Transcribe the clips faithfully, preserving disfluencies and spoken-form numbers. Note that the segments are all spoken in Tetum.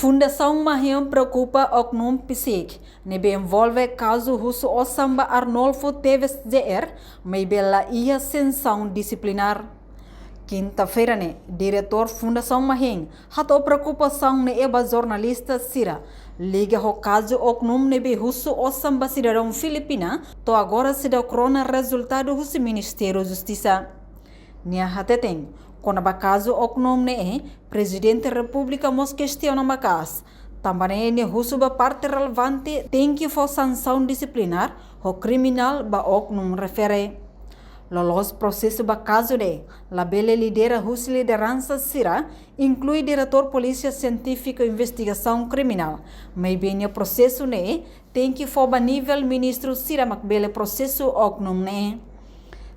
Fundasaun Mahin preokupa oknum PCIC ne'ebé envolve kazu husu osan ba Arnolfo Teves Jr., maibé la iha sansaun dixiplinár. Kinta-feira ne'e, diretór Fundasaun Mahin hato'o preokupasaun ne'e ba jornalista sira, liga ho kazu oknum ne'ebé husu osan ba sidadaun Filipina, to'o agora seidauk rona rezultadu husi Ministériu Justisa. Nia hateten, kona-ba kazu oknum ne'e, Prezidente Repúblika mós kestiona maka'as, tanba ne'e nia husu ba parte relevante tenke fó sansaun dixiplinár ho kriminál ba oknum refere. Loloos prosesu ba kazu ne'e, labele lidera husi lideransa sira, inklui Diretór Polísia Sientífiku Investigasaun Kriminál, maibé nia prosesu ne'e tenke fó ba nivel ministru sira mak bele prosesu oknum ne'e.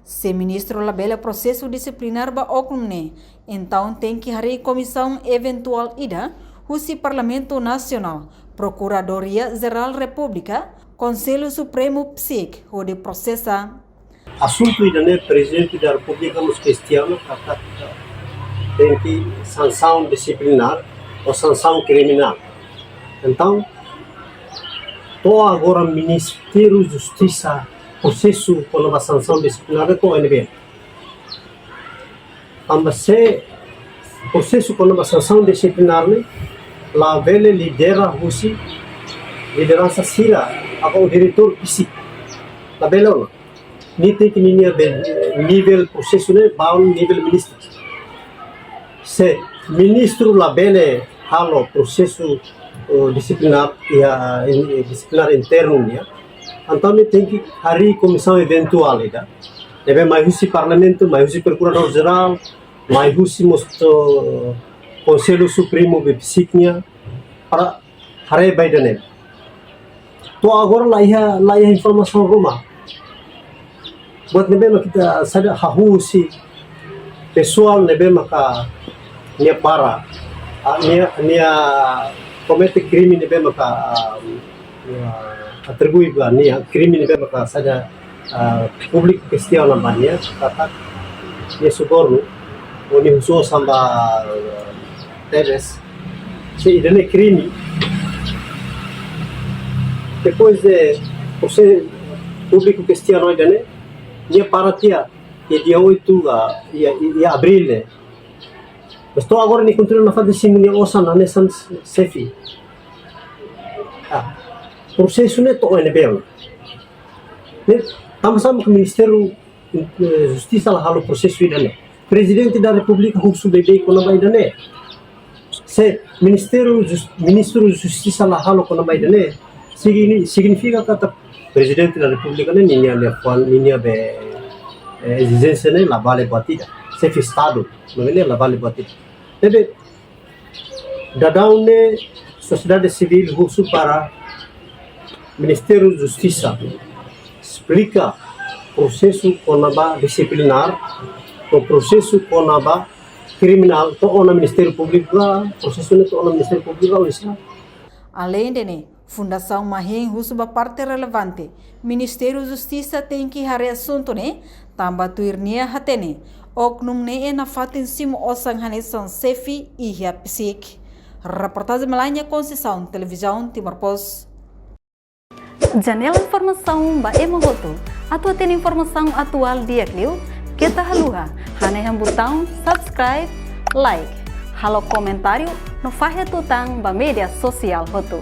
Se ministru labele prosesu dixiplinár ba oknum ne'e, entaun tenke harii komisaun eventuál ida husi Parlamentu Nasionál, Prokuradoria Jerál Repúblika, Konsellu Supremu PCIC hodi prosesa. Asuntu ida-ne'e Prezidente da Repúblika mós kestiona katak tenke sansaun dixiplinár ou sansaun kriminál. Entaun, to'o agora Ministériu Justisa prosesu kona-ba sansaun dixiplinár ne'e to'o ne'ebé? Tanba se prosesu kona-ba sansaun dixiplinár ne'e labele lidera husi lideransa sira, ou diretór PCIC. Labele ona. Nia tenke ninia be nivel prosesu ne'e ba nivel ministru. Se ministru labele halo prosesu, eh, dixiplinár, iha, in-, dixiplinár internu nian, entaun nia tenke harii komisaun eventuál ida, ne'ebé mai husi Parlamentu, mai husi Prokuradór Jerál, mai husi mós, eh, Konsellu Supremu be PCIC nian, para haree ba ida-ne'e. To'o agora la iha, la iha informasaun ruma. Buat ne'ebé mak ita saida hahú husi pesoál ne'ebé maka nia para, ah, nia, nia komete krime ne'ebé maka, ah, nia atribui ba nia krime ne'ebé maka saida, ah, públiku kestiona ba nia, katak nia subornu, ou nia husu osan ba, ah, Teves. Se ida-ne'e krime. Depois de, por ser públiku kestiona ida-ne'e, nia para tiha, iha dia oito, ah, iha, iha abríl ne'e. Mas to'o agora nia kontinua nafatin simu nia osan hanesan xefe. Ah, prosesu ne'e to'o ne'ebé? Ne'e, tanba sá mak Ministériu, eh, Justisa la halo prosesu ida-ne'e? Prezidente da Repúblika husu beibeik kona-ba ida-ne'e. Se Ministériu Jus-, Ministru Justisa la halo kona-ba ida-ne'e, signi-, signifika katak Prezidente da Repúblika ne'e ninia liafuan, ninia be, eh, ezijénsia ne'e la vale buat ida. Xefe Estadu, maibé ne'e la vale buat ida. Ne'ebé, daudaun ne'e sosiedade sivíl husu para Ministériu Justisa esplika prosesu kona-ba dixiplinár, ou prosesu kona-ba kriminál, to'o ona Ministériu Públiku ka, prosesu ne'e to'o ona Ministériu Públiku ka, oinsá? Aleinde ne'e, Fundasaun Mahin husu ba parte relevante, Ministériu Justisa tenke haree asuntu ne'e, tanba tuir nia hatene, oknum ne'e nafatin simu osan hanesan xefe iha PCIC. Reportajen Melania Conceição, Televizaun Timor Post. Janela informasaun ba ema hotu. Atu hatene informasaun atuál di'ak liu, keta haluha hanehan butaun subscribe, like, halo komentáriu no fahe tutan ba média sosiál hotu.